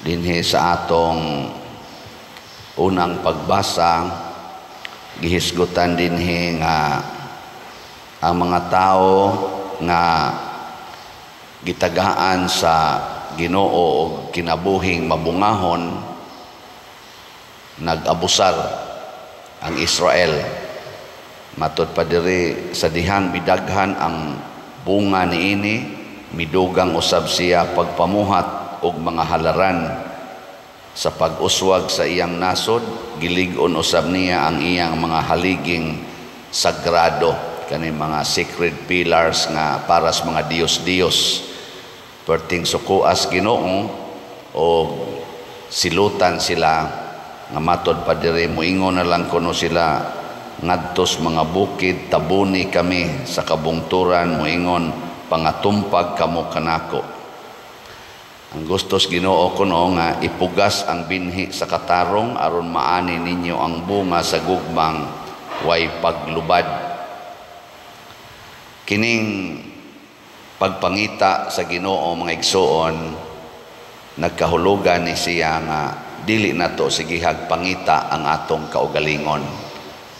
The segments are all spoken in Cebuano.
Dinhi sa atong unang pagbasa, gihisgutan dinhi nga ang mga tao nga gitagaan sa Ginoo og kinabuhing mabungahon, nag-abusar ang Israel. Matod pa diri, sa dihang midaghan ang bunga niini, midugang usab siya pagpamuhat og mga halaran. Sa pag-uswag sa iyang nasod, gilig-on usab niya ang iyang mga haliging sagrado, kani mga sacred pillars nga para sa mga diyos-diyos. Perting sukuas Ginoo o silutan sila, nga matod pa diri, moingon na lang kuno sila ngadtos mga bukid, "Tabuni kami." Sa kabungturan, moingon, "Pangatumpag kamo kanako." Ang gustos Ginoo kuno nga ipugas ang binhi sa katarong aron maani ninyo ang bunga sa gugmang way paglubad. Kining pagpangita sa Ginoo, mga igsuon, nagkahulugan ni siya nga dili nato sigihag pangita ang atong kaugalingon.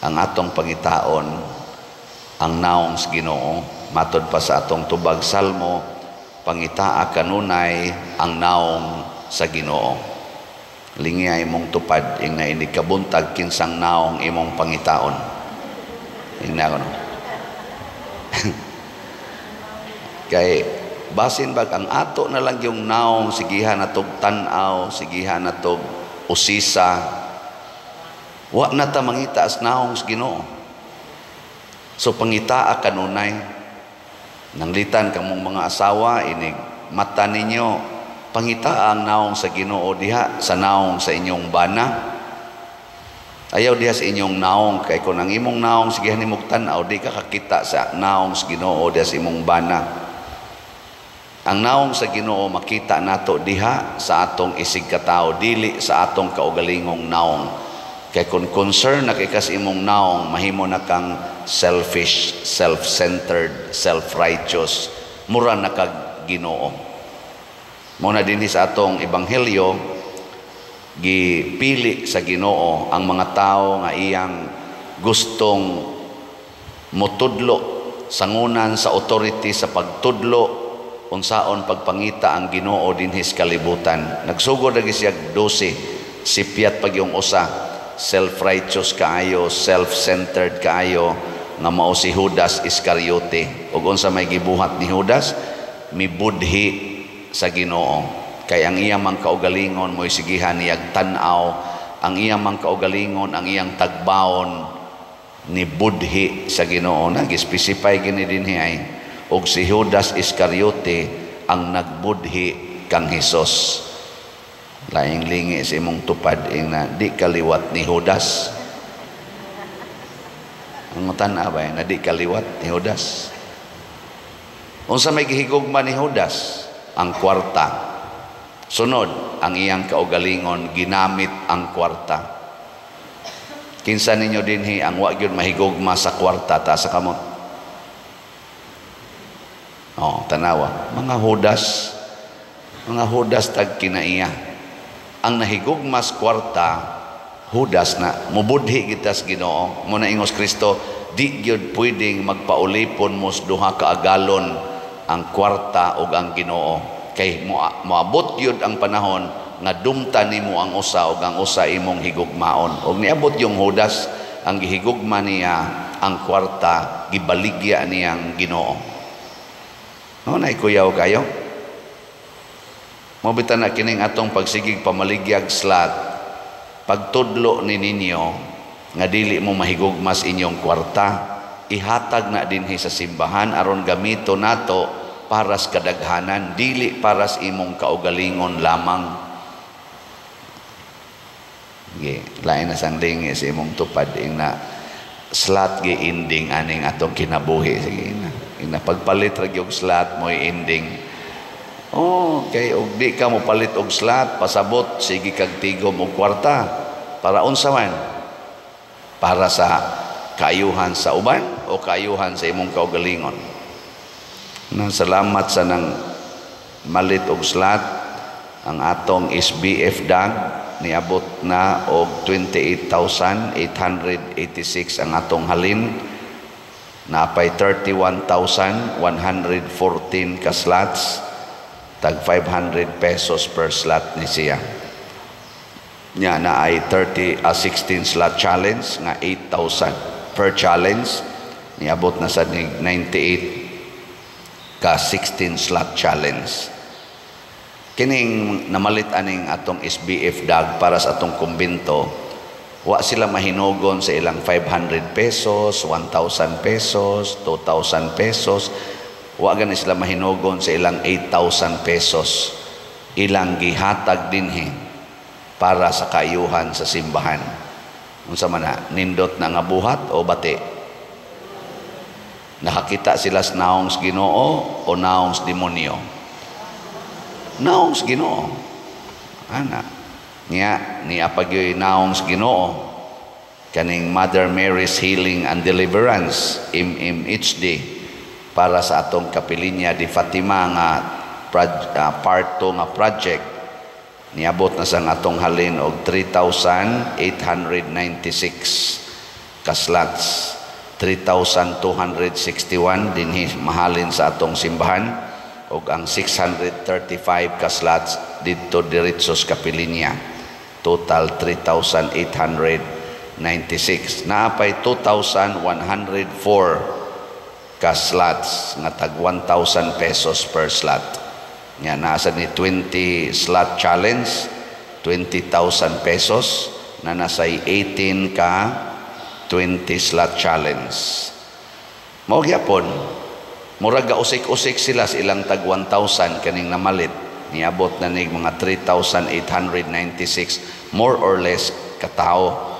Ang atong pangitaon ang naong sa Ginoo. Matod pa sa atong tubag salmo, "Pangitaa kanunay ang naong sa Ginoo." Lingi imong tupad ing na ini kabuntag, kinsang naong imong pangitaon? Ingna ko, no? Kay basin bag ang ato na lang yung naong sigihan natog tan-aw, sigihan natog usisa, wa na ta mangita as naong sa Ginoo. So pangitaa kanunay. Nanglitan kamong mga asawa, inig mata ninyo, pangitaa ang naong sa Ginoo diha sa naong sa inyong bana. Ayaw diha sa inyong naong, kay kung ang imong naong sigihan nimog tan-aw, di ka kakita sa naong sa Ginoo diha sa imong bana. Ang naong sa Ginoo makita nato diha sa atong isig katao, dili sa atong kaugalingong naong. Kay kung concern na kay kas imong naong, mahimo na kang selfish, self-centered, self-righteous, mura na kag Ginoo. Mao na dinhi sa atong ebanghelyo, gipili sa Ginoo ang mga tao nga iyang gustong mutudlo, sangunan sa authority sa pagtudlo unsaon pagpangita ang Ginoo dinhi sa kalibutan. Nagsugod lagi siya 12, sipyat pag yung usa, self-righteous kaayo, self-centered kaayo, nga mao si Judas Iscariote. Ug unsa may gibuhat ni Judas? Mibudhi sa Ginoo. Kay ang iya mang kaugalingon mo'y sigihan niyag tan-aw, ang iya mang kaugalingon, ang iyang tagbaon, ni budhi sa Ginoo. Nag-specify gini dinhi ay og si Judas Iscariote ang nagbudhi kang Hesus. Laing lingi sa imong tupad ing na di kaliwat ni Judas. Ang tan-aw ba na di kaliwat ni Judas? Unsa may gihigugma ni Judas? Ang kwarta. Sunod, ang iyang kaugalingon ginamit ang kwarta. Kinsa ninyo dinhi ang wa gyud mahigugma sa kwarta? Ta sa kamot. Oh, tanawa. Mga Judas, mga Judas tag kinaiya. Ang nahigugma sa kwarta, Judas na mubudhi kita sa Ginoo. Muna ingos Kristo, di gyud pwedeng magpaulipon mo sa duha ka agalon, ang kwarta ug ang Ginoo. Kay moabot gyud ang panahon nga dumta nimo ang usa ug ang usa imong higugmaon. Og niabot yung Judas, ang gihigugma niya ang kwarta, gibaligya niyang Ginoo. No, nay kuyaw kayo. Mao bitaw na kining atong pagsigig pamaligyag slot, pagtudlo ni ninyo nga dili mo mahigugmas inyong kwarta, ihatag na dinhi sa simbahan aron gamito nato para sa kadaghanan, dili para sa imong kaugalingon lamang. Ge, lain na sang lingi sa imong tupad ing na slot gi ending aning atong kinabuhi. Sige na. Ing na pagpalit ra gyud slot mo'y ending. Oh, kay og di ka mo palit og slot, pasabot sige kag tigom og kwarta. Para unsa man? Para sa kaayuhan sa uban o kaayuhan sa imong kaugalingon? Na salamat sa nang malit og slot. Ang atong SBF DAG niabot na og 28,886 ang atong halin. Napay 31,114 ka slots, tag 500 pesos per slot ni siya. Nya na ay 30 16 slot challenge nga 8,000 per challenge, niabot na sa 98 ka 16 slot challenge. Kining namalit aning atong SBF DAG para sa atong kumbento, wa sila mahinugon sa ilang 500 pesos, 1,000 pesos, 2,000 pesos. Wa gani sila mahinugon sa ilang 8,000 pesos. Ilang gihatag dinhi para sa kaayuhan sa simbahan. Unsa man na, nindot na nga buhat o bati? Nakakita sila sa naong sa Ginoo o naong sa demonyo? Naong sa Ginoo. Ana. Nya niya pagyoy naong sa Ginoo kaning Mother Mary's Healing and Deliverance, MMHD, para sa atong Kapilinya di Fatima nga part 2 nga project, niabot na sa atong halin og 3,896 ka slots. 3,261 dinhi mahalin sa atong simbahan ug ang 635 ka slots didto diretso sa Kapilinya. Total 3,896. Naapay 2,104 ka slots nga tag 1,000 pesos per slot. Nga nasa ni 20 slot challenge, 20,000 pesos na nasay 18 ka 20 slot challenge. Mao gyapon, murag usik-usik sila sa ilang tag 1,000 kaning namalit. Niabot na nig mga 3,896 more or less katao.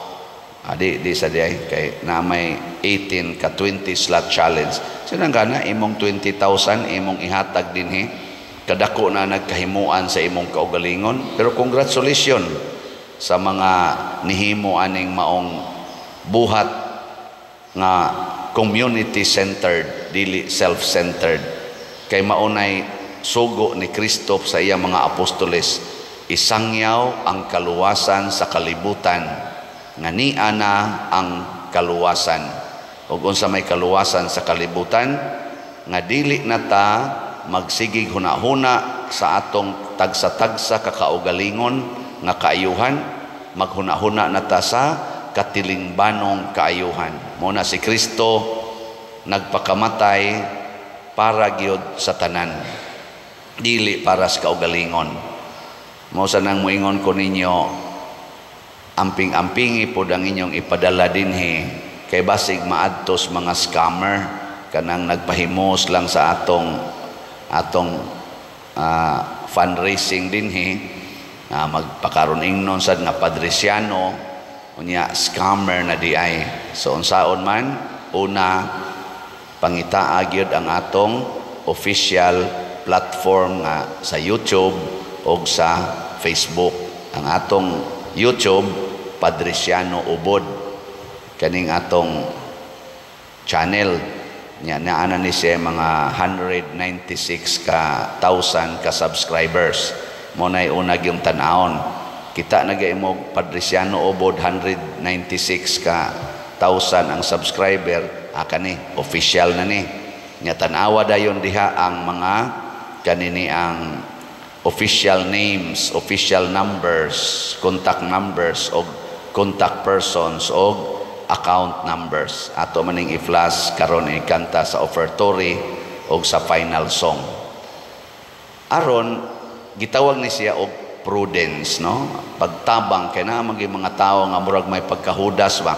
Adi di sa diay kay na may 18 ka 20 slot challenge. Sinang gana imong 20,000 imong ihatag dinhi, kadako na nagkahimuan sa imong kaugalingon. Pero congratulations sa mga nihimo aning maong buhat nga community centered, dili self-centered, kay maunay sugo ni Kristo sa iyang mga apostoles: isangyaw ang kaluwasan sa kalibutan nga niana na ang kaluwasan. Ug unsa may kaluwasan sa kalibutan? Nga dili na ta magsigig hunahuna sa atong tagsa-tagsa kakaugalingon nga kaayuhan, maghunahuna na ta sa katilingbanong kaayuhan. Mo na si Kristo nagpakamatay para gyud sa tanan, dili para sa kaugalingon. Mo sa nang moingon ko ninyo, amping-ampingi pod ang inyong ipadala dinhi kay basig maadtos mga scammer kanang nagpahimos lang sa atong atong fundraising dinhi, magpakaron ingnon sad nga Padriciano, unya scammer na di ay. So unsaon man, una, pangitaa gyud ang atong official platform nga sa YouTube o sa Facebook. Ang atong YouTube, Padriciano Ubod, kaning atong channel nya naana ni siya mga 196 ka thousand ka subscribers. Mo nay una gyung tan-awon. Kita na mo Padriciano Ubod, 196 ka thousand ang subscriber, kani official na ni. Nya tan-awa dayon diha ang mga kanini, ang official names, official numbers, contact numbers og contact persons og account numbers. Ato maning i-flash karon ikanta sa offertory og sa final song. Aron gitawag ni siya og prudence, no? Pagtabang kay naa man mga tao nga murag may pagkahudas ba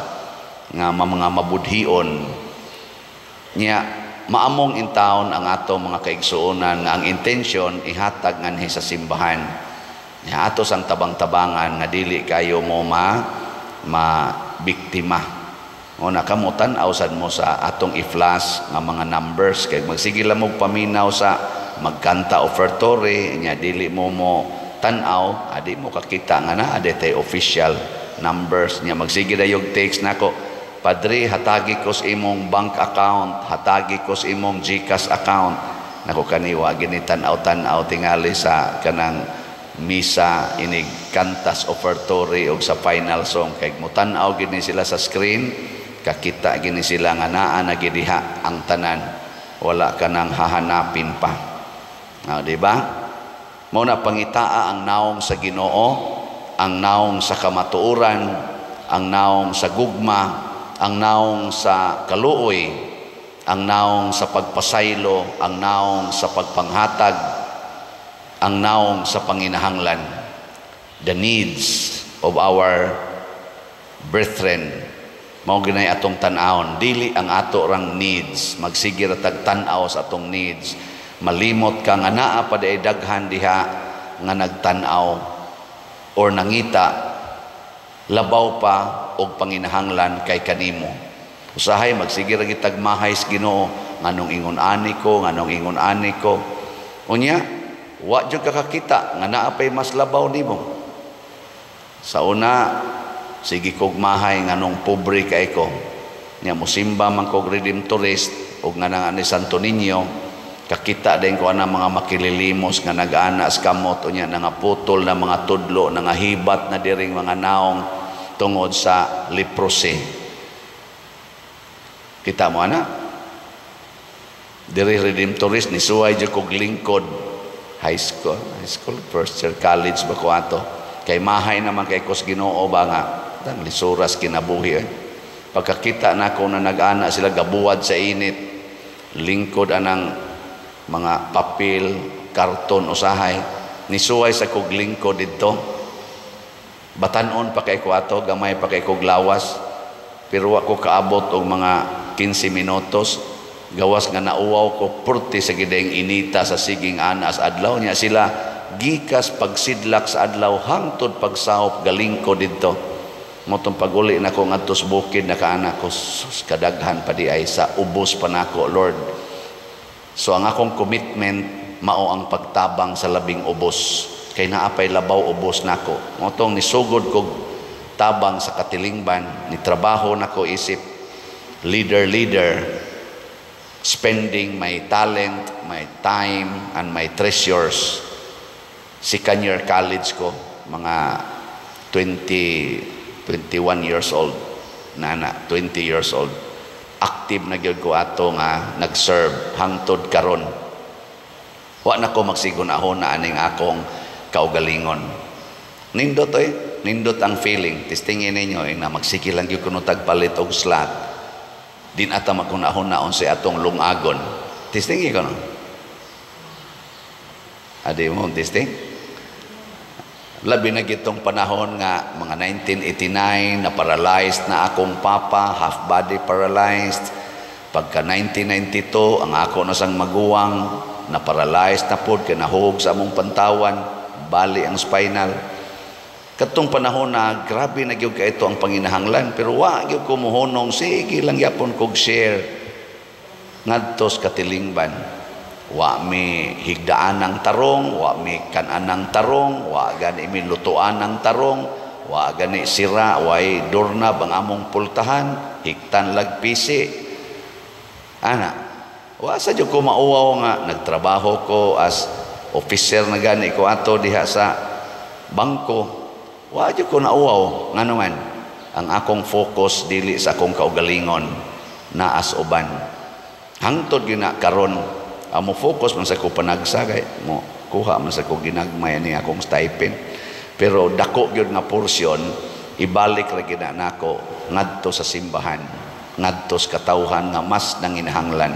nga mga mabudhion. Nya maamong in town ang ato mga kaigsuonan nga ang intention ihatag nganhi sa simbahan. Nya ato sang tabang-tabangan nga dili kayo mo ma ma biktima. O na kamo, tan-aw sad mo sa atong i-flash nga mga numbers kay magsige lang mo paminaw sa magkanta offertory, nya dili mo mo tan-aw, adi mo kakita nga na adi tay official numbers. Nya magsige dayog text nako, "Padre, hatagi ko sa imong bank account, hatagi ko sa imong GCash account." Nako, kaniwa gini tan-aw-tan-aw tingali sa kanang misa, inig kantas offertory og sa final song, kay mutan-aw gid ni sila sa screen, kakita gini sila nga naa na gid diha ang tanan, wala ka nang hahanapin pa. Ah, di ba? Mao na pangitaa ang naong sa Ginoo, ang naong sa kamatuoran, ang naong sa gugma, ang naong sa kaluoy, ang naong sa pagpasaylo, ang naong sa pagpanghatag, ang naong sa panginahanglan, the needs of our brethren. Mao ginay atong tan-awon, dili ang ato rang needs. Magsige ra tag tan-aw sa atong needs, malimot ka nga naa pa diay daghan diha nga nagtan-aw or nangita labaw pa og panginahanglan kay kanimo. Usahay magsige ra gitag mahay sa Ginoo, nganong ingon ani ko, nganong ingon ani ko? Unya wa jud ka kakita nga naa pay mas labaw nimo. Sa una, sige kog mahay nganong pobre kay ko. Nya musimba man kog Redemptorist ug nga ni Santo Niño, kakita din ko ana mga makililimos nga nag-ana sa kamot, unya nangaputol na mga tudlo, nangahibat na diring mga naong tungod sa leprosy. Kita mo ana diri Redemptorist, ni suway jud kog lingkod, high school, first year college ba ko ato, kay mahay naman kay kos Ginoo ba nga tang lisuras kinabuhi eh. Pagkakita nako na nag-ana sila, gabuwad sa init, lingkod anang mga papel, karton usahay, nisuway sa kog lingkod didto. Batanon pa kay ko ato, gamay pa kay kog lawas, pero wa ko kaabot og mga 15 minutos, gawas nga nauwaw ko purti sa gideng inita sa siging anas adlaw. Nya sila gikas pagsidlak sa adlaw hangtod pagsahop galingko didto. Motong paguli nako ngadto sa bukid, nakaana ko, "Sus, kadaghan pa di ay sa ubos pa nako, Lord." So ang akong commitment mao ang pagtabang sa labing ubos, kay naa pay labaw ubos nako. Motong nisugod kog tabang sa katilingban, ni trabaho nako isip leader leader, spending my talent, my time and my treasures. Second year college ko, mga 20, 21 years old nana, 20 years old, active na gyud ko ato nga nag-serve hangtod karon. Wa na ko magsigunahon na aning akong kaugalingon. Nindot oy, nindot ang feeling. Testingin ninyo eh, na magsige lang gyud kuno tagpalit og slot, din ata magkunahon na unsay atong lungagon. Testingin ko no. Adi mo testing. Labi na gitong panahon nga mga 1989 na paralyzed na akong papa, half body paralyzed. Pagka 1992, ang ako na sang maguwang na paralyzed na pod kay nahug sa among pantawan, bali ang spinal. Katong panahon na grabe na gyud ka ito ang panginahanglan, pero wa gyud ko mohunong, sige lang yapon kog share ngadto sa katilingban. Wa mi higdaan ng tarong, wa mi kanan ng tarong, wa gani mi lutuan ng tarong, wa gani sira, way doorknob ang among pultahan, higtan lag pisi. Ana, wa sa jud ko mauwaw nga nagtrabaho ko as officer na gani ko ato diha sa bangko. Wa jud ko nauwaw, ngano man ang akong focus dili sa akong kaugalingon, naas uban. Hangtod gyud na karon, amo focus man sa ko panagsa kay mo kuha man sa ko ginagmay ni akong stipend. Pero dako gyud nga porsyon ibalik ra gyud na nako ngadto sa simbahan, ngadto sa katawhan nga mas nanginahanglan.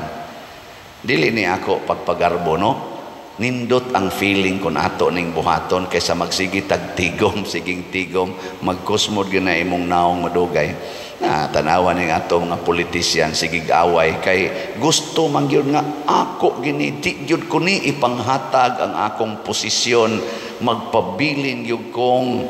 Dili ni ako pagpagarbo no. Nindot ang feeling kun ato ning buhaton kaysa magsige tag tigom, siging tigom, magkusmod gyud na imong naong madugay. Na tanawa ning ato mga politician, sige away kay gusto man gyud nga ako gini, di gyud ko ni ipanghatag ang akong posisyon, magpabilin gyud kong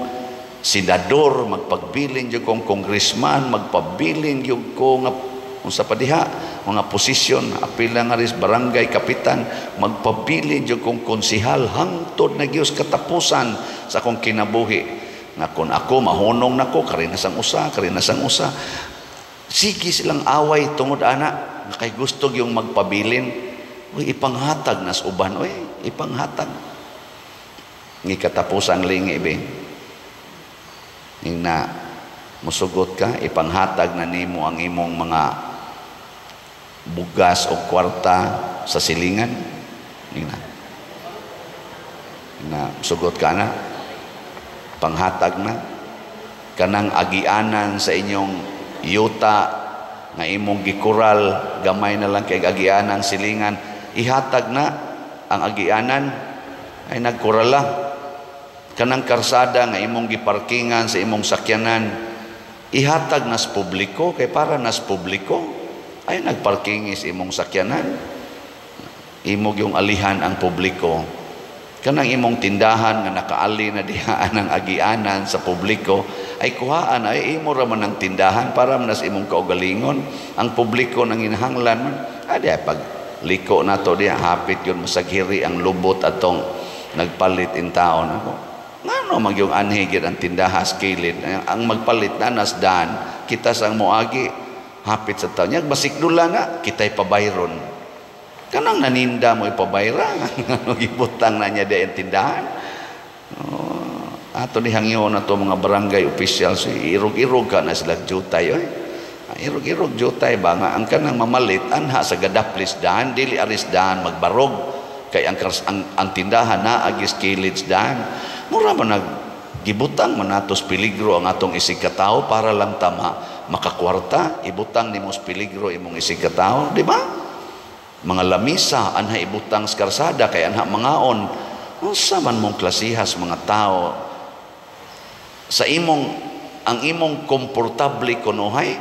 senador, magpabilin gyud kong congressman, magpabilin gyud ko nga unsa pa diha mga posisyon, apila nga ris barangay kapitan, magpabilin gyud kong konsehal hangtod na gyud katapusan sa akong kinabuhi. Nga kung ako mahunong nako, karinasang usa, karinasang usa. Sige silang away tungod ana nga kay gusto yung magpabilin. Uy, ipanghatag nas uban, uy, ipanghatag. Ngi katapusang lingi be. Ning na musugot ka, ipanghatag na nimo ang imong mga bugas o kwarta sa silingan. Ning na. Ning na musugot ka na, panghatag na kanang agianan sa inyong yuta nga imong gikural, gamay na lang kay agianan silingan, ihatag na ang agianan ay nagkurala. Kanang karsada nga imong giparkingan sa imong sakyanan, ihatag nas publiko kay para nas publiko ay nagparkingi sa imong sakyanan, imong yung alihan ang publiko. Kanang imong tindahan nga nakaali na dihaan ang agianan sa publiko ay kuhaan, ay imo ra man ang tindahan para man sa imong kaugalingon, ang publiko nang inahanglan man adi pag liko nato diha, hapit yun masaghiri ang lubot atong nagpalit in taon ako. Ngano magyong anhi gid ang tindahas kilid, ang magpalit na nasdan kita sang moagi hapit sa taon nya basikdula na kitay pabayron. Kanang naninda mo ipabayra, gibutang na niya di ang tindahan. Oh, ato ni hangyon ato mga barangay officials, irog-irog ka na sila jutay oy. Irog-irog jutay ba nga ang kanang mamalit anha sa gadaplis daan, dili aris daan magbarog kay ang tindahan na agis kilid daan. Mura man nag gibutang man natos peligro ang atong isig katao para lang tama makakwarta, ibutang nimo peligro imong isig katao, di ba? Mga lamisa anha ibutang sa karsada kay anha mangaon. Unsa man mong klasihas mga tao sa imong ang imong komportable kunuhay,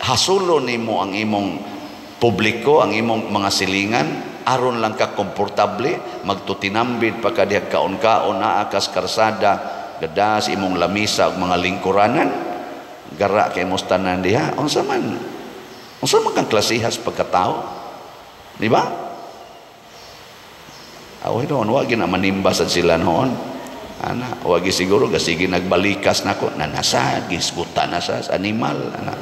hasulo nimo ang imong publiko, ang imong mga silingan aron lang ka komportable, magtutinambid pa ka diha kaon-kaon naa kas karsada gadas imong lamisa ug mga lingkuranan gara kay imong tanan diha. Unsa man kang klasihas pagkatao? Di ba? Aw noon, wag na manimba sa sila noon. Ana, wag siguro gasige nagbalikas nako nanasa gisgutan na sa animal ana.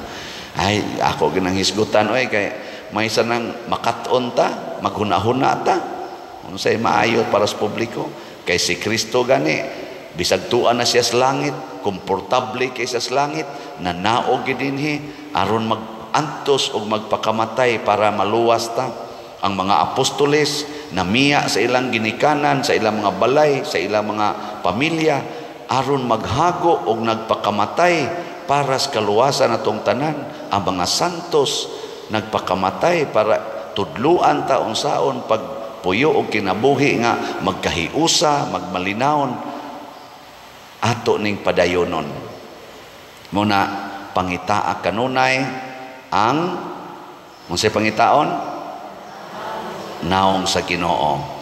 Ay ako ginang hisgutan oy kay may sanang makat-on ta, maghuna-huna ta. Unsay maayo para sa publiko kay si Kristo gani bisag tuan na siya sa langit, komportable kay siya sa langit, nanaog gid dinhi aron mag-antos og magpakamatay para maluwas ta. Ang mga apostoles namiya sa ilang ginikanan, sa ilang mga balay, sa ilang mga pamilya aron maghago og nagpakamatay para sa kaluwasan atong tanan. Ang mga santos nagpakamatay para tudluan ta unsaon pagpuyo og kinabuhi nga magkahiusa, magmalinawon ato ning padayonon. Muna pangitaa kanunay ang unsay pangitaon? Naong sa Ginoo.